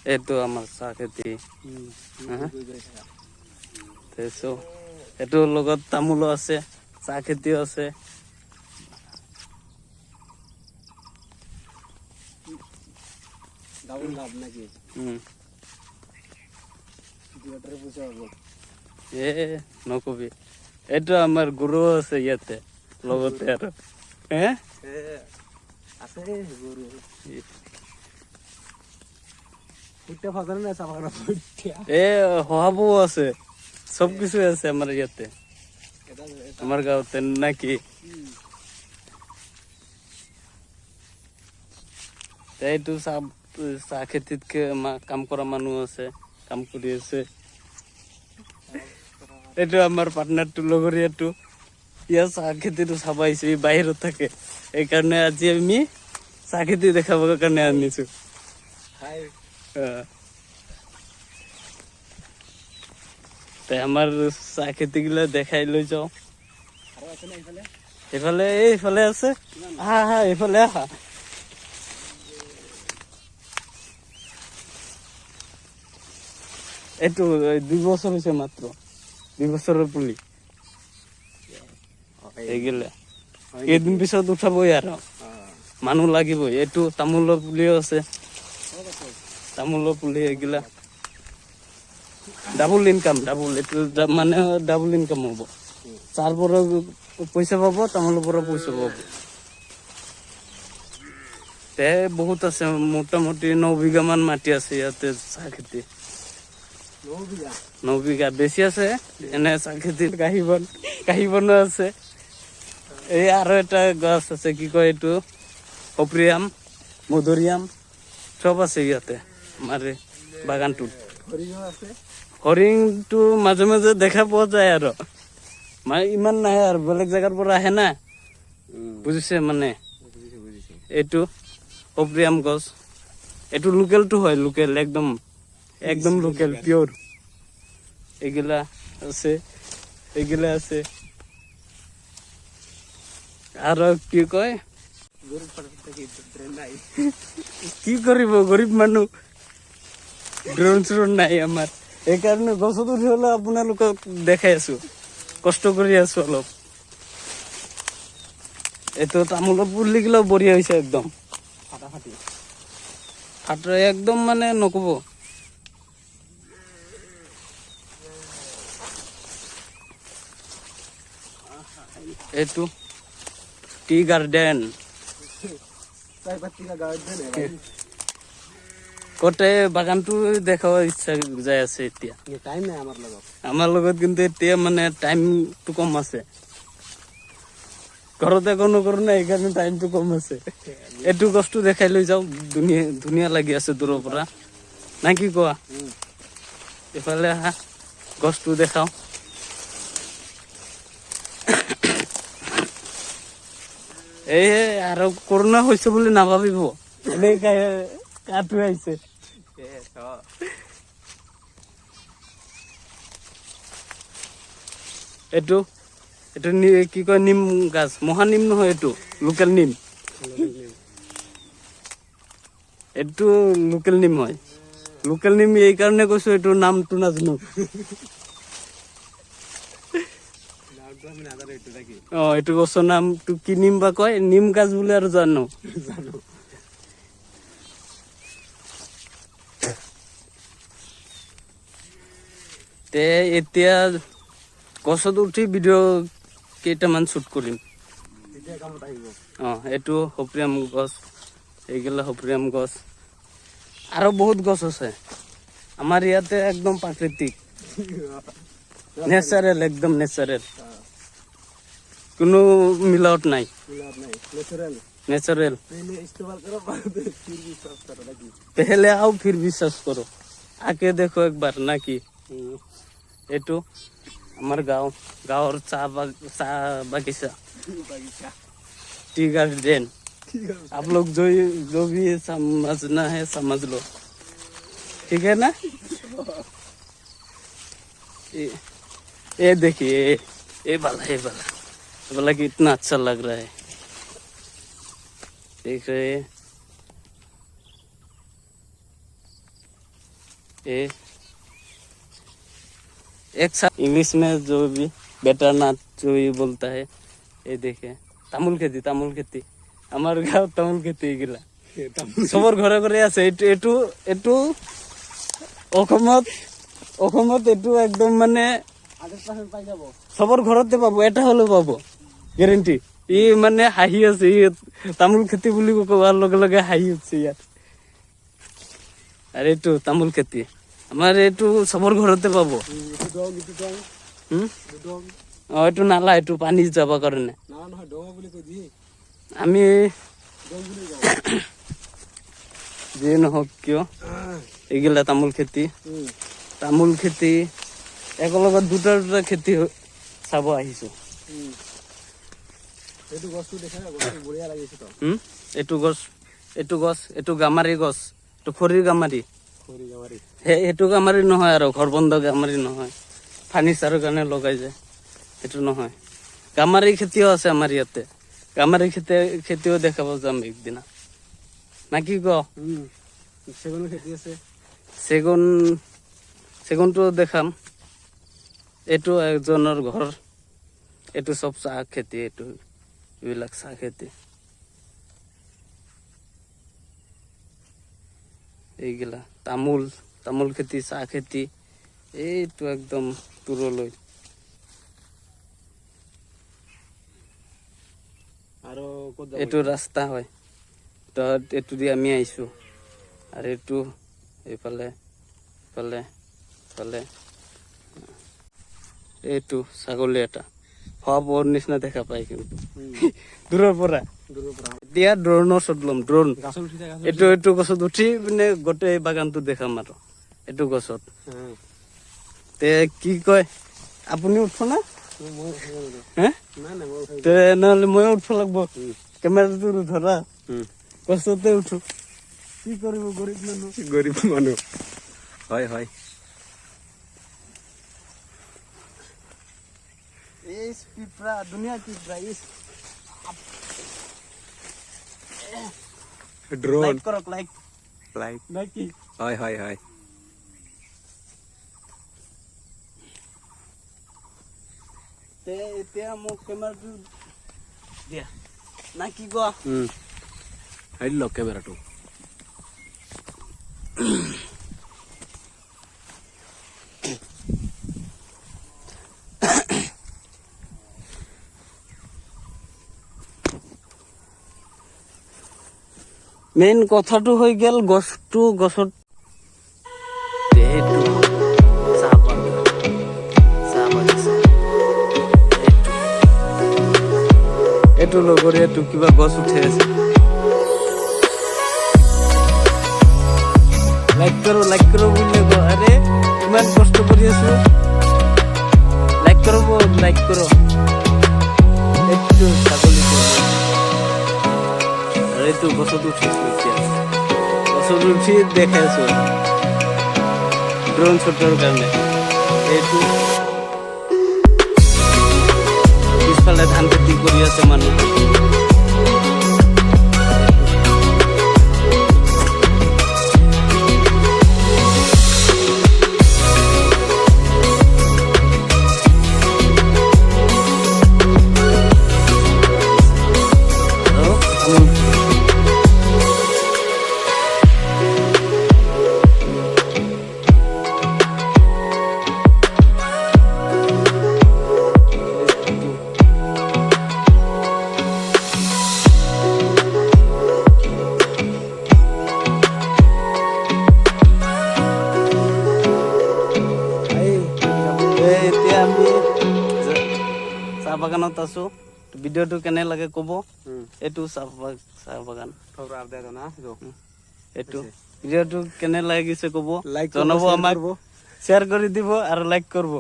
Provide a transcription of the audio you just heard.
এইটো আমাৰ চাহ খেতি। হা? তাৰপিছত এইটোৰ লগত তামোলো আছে, চাহ খেতিও আছে। ডাবল লাভ নাকি? উম। দুটাৰে পইচা হ'ব। এ নকবি, এইটো আমাৰ গৰু আছে ইয়াতে লগতে আৰু হে। এ আছে গৰু। ফুটটা ফাজানে না চাহ বাগানৰ ফুটটা? এ সহাবও আছে, চব কিছু আছে আমাৰ ইয়াতে। এটা আমাৰ গাঁৱতে নাকি? এইটো চাহ চাহ খেতিতকে কাম কৰা মানুহ আছে, কাম কৰি আছে। এইটো আমাৰ পাৰ্টনাৰটো, লগৰীয়াটো ইয়াৰ চাহ খেতিটো চাব আহিছে। ই বাহিৰত থাকে, সেইকাৰণে আজি আমি চাহ খেতি দেখাবৰ কাৰণে আনিছো। হাই। অ। তে আমাৰ চাহ খেতিগিলা দেখাই লৈ যাওঁ। আৰু আছে না এইফালে? এইফালে, এইফালে আছে। আহা আহা, এইফালে আহা। এইটো এই 2 বছৰ হৈছে, মাত্ৰ 2 বছৰৰ পুলি এইগিলা। কেইদিন পিছত উঠাবই আৰু মানুহ লাগিবই। এইটো তামোলৰ পুলিও আছে। চব আছে। তামোলৰ পুলি এইগিলা ডাবুল ইনকাম, ডাবুল। এইটো মানে ডাবুল ইনকাম হ'ব। তাৰ পৰা পইচা পাব, তামোলৰ পৰা পইচা পাব। তে বহুত আছে, মোটামুটি 9 বিঘা মান মাটি আছে ইয়াতে চাহ খেতি। 9 বিঘা? 9 বিঘা, বেছি আছে। এনে চাহ খেতি কাহি বন, কাহি বনো আছে। এই আৰু এটা গছ আছে, কি কয় এইটো, সপ্ৰিয়াম, মধুৰিয়াম, চব আছে ইয়াতে আমাৰ এই বাগানটোত। হৰিণো আছে। হৰিণটো মাজে মাজে দেখা পোৱা যায় আৰু মানে ইমান নাহে আৰু, বেলেগ জেগাৰ পৰা আহে না, বুজিছে মানে। বুজিছো বুজিছো। এইটো সপ্ৰিয়াম গছ, এইটো লোকেলটো হয়, লোকেল একদম, একদম লোকেল পিয়ৰ। এইগিলা আছে, এইগিলা আছে। আৰু কি কয়? গৰুৰ পাৰত থাকি ড্ৰোন নাই। কি কৰিব গৰীব মানুহ, ড্ৰোন চ্ৰোন নাই আমাৰ। সেইকাৰণে গছত উঠি হলেও আপোনালোকক দেখাই আছো, কষ্ট কৰি আছো অলপ। এইটো তামোলৰ পুলিগিলাও বঢ়িয়া হৈছে একদম। ফাটাফাটি। ফাটৰে একদম, মানে নকব। এইটো টি গাৰ্ডেন। चाय पत्ती का गार्डन है भाई। গোটেই বাগানটো দেখাব ইচ্ছা যাই আছে এতিয়া। ये টাইম নাই আমাৰ লগত। আমাৰ লগত কিন্তু এতিয়া মানে টাইমটো কম আছে। ঘৰতে একো নকৰো না, সেইকাৰণে টাইমটো কম আছে। এইটো গছটো দেখাই লৈ যাওঁ, ধুনীয়া ধুনীয়া লাগি আছে দূৰৰ পৰা, না কি কোৱা? এইফালে আহা, গছটো দেখাওঁ। এই আৰু কৰোণা হৈছে বুলি নাভাবিব, এনেই কাটো আহিছে। এ তো এইটো এইটো কি কয়, নিম গাছ, মহানিম নহয়, এইটো লোকেল নিম। এইটো লোকেল নিম হয়। লোকেল নিম এইকাৰণে কৈছো, এইটো নামটো নাজানো। নামটো আমি নাজানো এইটো নাকি? অ, এইটো গছৰ নামটো কি নিম বা কয়, নিম গাছ বুলি আৰু জানো। জানো। তে এতিয়া গছত উঠি ভিডিঅ' কেইটামান শ্বুট কৰিম। তেতিয়া কামত আহিব। অ, এইটো সপ্ৰিয়াম গছ, এইগিলা সপ্ৰিয়াম গছ। আৰু বহুত গছ আছে আমাৰ ইয়াতে, একদম প্ৰাকৃতিক, নেচাৰেল, একদম নেচাৰেল, কোনো মিলাৱট নাই। মিলাদ নাই, নেচাৰেল। নেচাৰেল। पहले इस्तेमाल करो, बाद में फिर विश्वास करो नाকি? पहले आओ, फिर বিশ্বাস করো, आके দেখো একবার, নাকি? এইটো আমাৰ গাঁও, গাঁৱৰ চাহ বাগিচা। বাগিচা। Tea garden. ঠিক আছে। आप लोग जो जो भी समझना है समझ लो, ठीक है ना? ये देखिए, ये वाला, ये वाला, ये वाला कितना अच्छा लग रहा है, देख रहे हैं? ये एक साथ इंग्लिश में जो भी बेटर नाथ जो भी बोलता है। ये देखे তামোল খেতি, তামোল খেতি, আমাৰ গাঁৱত তামোল খেতি এইগিলা চবৰ ঘৰে ঘৰে আছে। এইটো এইটো এইটো অসমত অসমত এইটো একদম মানে 100% পাই যাব। চবৰ ঘৰতে পাব, এটা হ'লেও পাব গেৰেণ্টি। ই মানে হাঁহি আছে, ই তামোল খেতি বুলি কোৱাৰ লগে লগে হাঁহি উঠছে ইয়াত। আৰু এইটো তামোল খেতি আমাৰ, এইটো চবৰ ঘৰতে পাব। এইটো দং, এইটো দং। হুম? এইটো দং। অ, এইটো নালা, এইটো পানী যাব কাৰণে। নালা নহয়, দং বুলি কৈ দিয়ে। আমি দং বুলি কওঁ। যিয়ে নহওক কিয়, এইগিলা তামোল খেতি। তামোল খেতি একেলগত দুটা দুটা খেতি চাব আহিছো। এইটো গছটো দেখা, গছটো বঢ়িয়া লাগিছে তো। হুম? এইটো গছ, এইটো গছ, এইটো গামাৰী গছ, এইটো খৰিৰ গামাৰী। খৰি গামাৰি। সেই সেইটো গামাৰী নহয় আৰু ঘৰ বন্ধ গামাৰী নহয়, ফাৰ্নিচাৰৰ কাৰণে লগাই যায়, সেইটো নহয়। গামাৰী খেতিও আছে আমাৰ ইয়াতে। গামাৰী খেতিও দেখাব যাম একদিনা, না কি ক? চেগুনৰ খেতি আছে। চেগুন, চেগুনটো দেখাম। এইটো এজনৰ ঘৰ। এইটো চব চাহ খেতি, এইটো এইবিলাক চাহ খেতি। এইগিলা তামোল, তামোল খেতি, চাহ খেতি, এইটো একদম দূৰলৈ। আৰু ক'ত যাব? এইটো ৰাস্তা হয়, তো এইটো দি আমি আহিছো। আৰু এইটো এইফালে, ইফালে, ইফালে। এইটো ছাগলী এটা খোৱা নিচিনা দেখা পায় কিন্তু দূৰৰ পৰা। দূৰৰ পৰা। এতিয়া ড্ৰোনৰ শ্বট ল'ম, ড্ৰোন। গাছত উঠি যায়, গাছত। এইটো এইটো গছত উঠি পিনে গোটেই বাগানটো দেখাম আৰু এইটো গছত। তে কি কয় আপুনি, উঠব না? মই উঠিব নোৱাৰো। হে? নাই নাই, মই উঠাই। তে নহ'লে ময়ো উঠব লাগব। কেমেৰাটো ধৰা, গছতে উঠো। কি কৰিব গৰীব মানুহ। গৰীব মানুহ, হয় হয়। এই পিঁপড়া, দুনিয়া পিঁপড়া, ইস। ড্ৰোন। লাইক কৰক, লাইক। লাইক। নাকি? হয় হয় হয়। তে এতিয়া মোক কেমেৰাটো দিয়া, না কি কোৱা? হেৰি, লওক কেমেৰাটো। মেইন কথাটো হৈ গ'ল গছটো, গছত এইটো চাহ বাগান, চাহ বাগিচা। এইটো এইটো লগৰীয়াটো কিবা গছ উঠি আছে। লাইক কৰো, লাইক কৰো বুলি কওঁ। আৰে ইমান কষ্ট কৰি আছো, লাইক কৰো, লাইক কৰো। এইটো ছাগলীটো আৰু এইটো গছত উঠিছো। এতিয়া গছত উঠি দেখাই আছো ড্ৰোন শ্বটৰ কাৰণে। এইটো পিছফালে ধান খেতি কৰি আছে মানুহ। আৰু তামোল। এইটো এই এতিয়া আমি চাহ বাগানত আছো। ভিডিঅ'টো কেনে লাগে ক'ব। এইটো চাহ বাগান। এইটো ভিডিঅ'টো কেনে লাগিছে ক'ব, লাইক, জনাব আমাক, শ্বেয়াৰ কৰি দিব আৰু লাইক কৰিব।